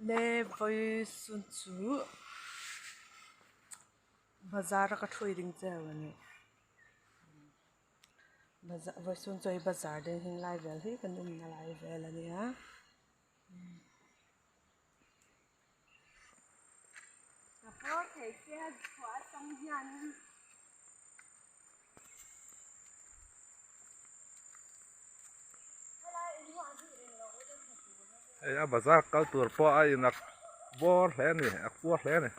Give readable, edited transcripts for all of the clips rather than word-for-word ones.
Le vawi sun chu bazar a ka thui ding cheu a ni bazar vawi sun chu hei bazar ding heng lai vel hi kan awmna lai vel a nia. Hei a bazar kal tur pawh a in a bawr hle a ni a kuar hle a ni.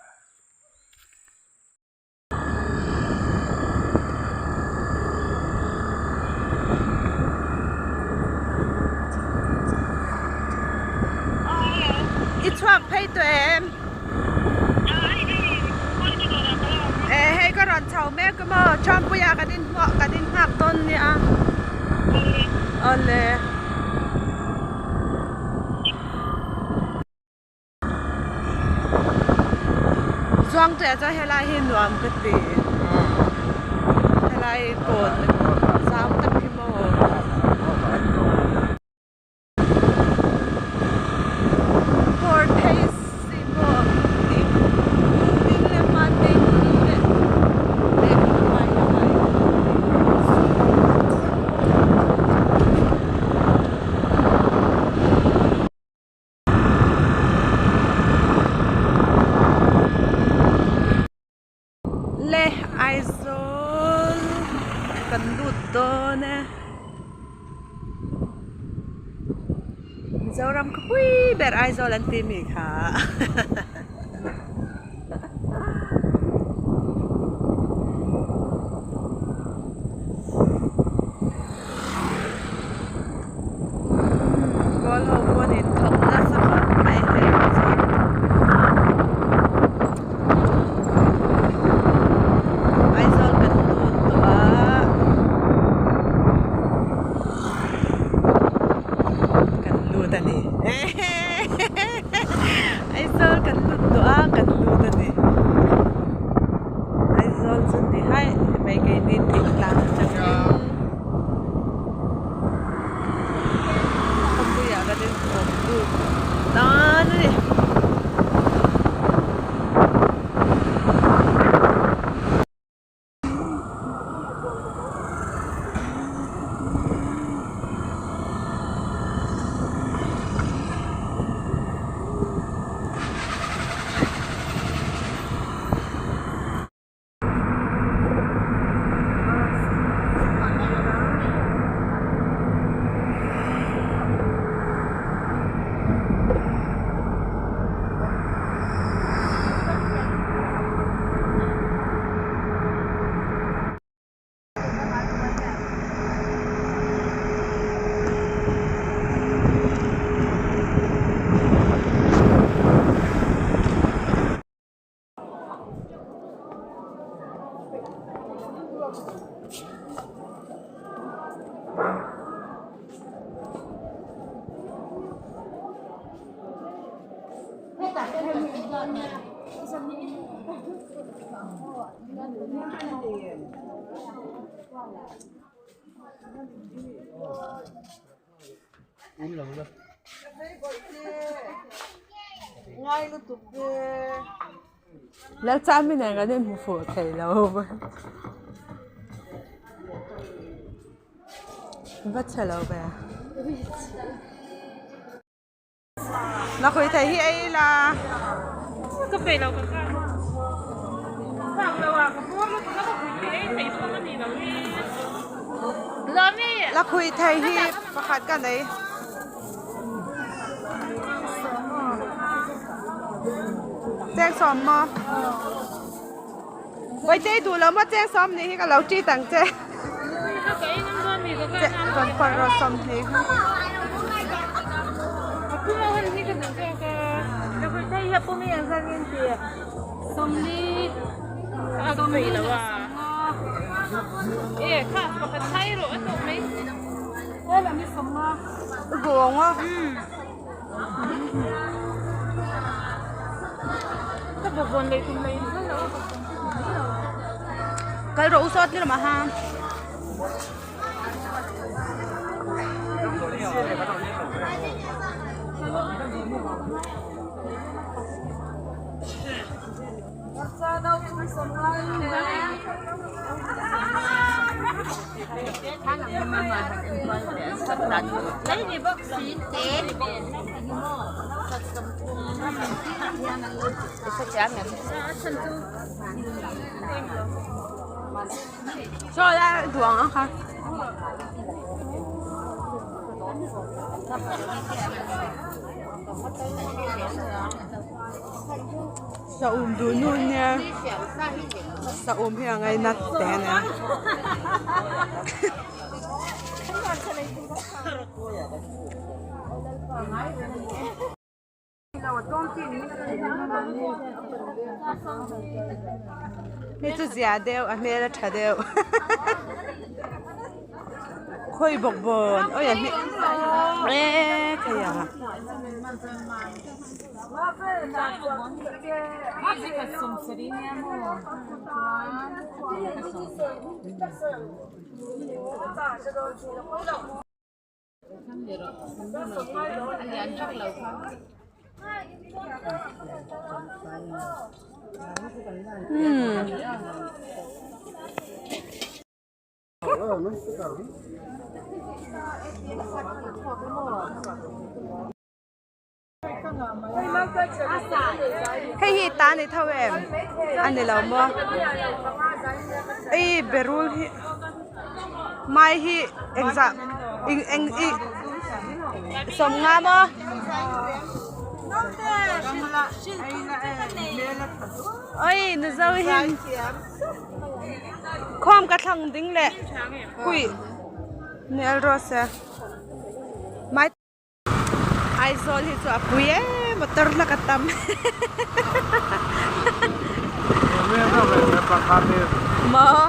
I chhuak phei tawh em? E hei ka rawn chho mek a maw Trumpuia kan inhmuah kan inhngak dawn nia awle. Zuang tuiah chuan helai hi nuam ka ti helai kawn zau tak hi maw. Kawr phei si maw ding ding leh hman ding leh leh hmai lamah. Le Aizawl kan lut dawn e Mizoram khawpui ber Aizawl an ti mi kha. Kawl ho pawn in thawk nasa khawp mai hei chuan Aizawl kan lut tawh a kan lut a ni Aizawl kan lut tawh a kan lut a ni Aizawl chu ti hai mai keini thingtlang atangin. Khawpuiah kan inkhawm lut tan a ni. Lalchami nen kan inhmu fuh thei lo va chhe lo ve lakhuih thei hi ei ila ka peih lo ka kal phak lo a ka bur lutuk a ka khuih thei ei theih pawn a ni lo hi Lawmi lakhuih thei hi pakhat ka nei. Cheng sawm maw? Vawichei duh lo maw cheng sawm nih hi ka lo treat ang che. Rawn phawrh rawh 20 kha. Buang a. Kal rawh u sawt ni lamah ha. Saw lai duang ang kha. Saum duh nu nia saum hi a ngainat teh a nia. Hei chu zia deuh a hmel a tha deuh khawi bawk bawn awi a hmel eee thei ang a. Hei hi ta ni tho em a ni lo maw ei berul hi mai hi engzah eng eng ih sawmnga maw. Oi nu zo hi khawm ka thlang ding leh kuih nel rawh se mai. Aizawl hi chu a pui e motor hlak a tam maw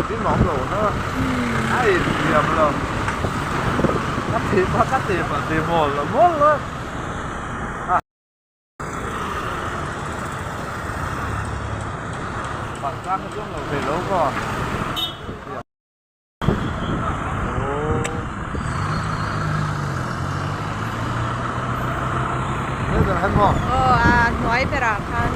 Tin awm lo na a in thiam lo ka ti pha ka ti pha ti mawl lo mawl lo a Pal tlang hi chuan lo thei lo maw. Aw a hnuai berah khan.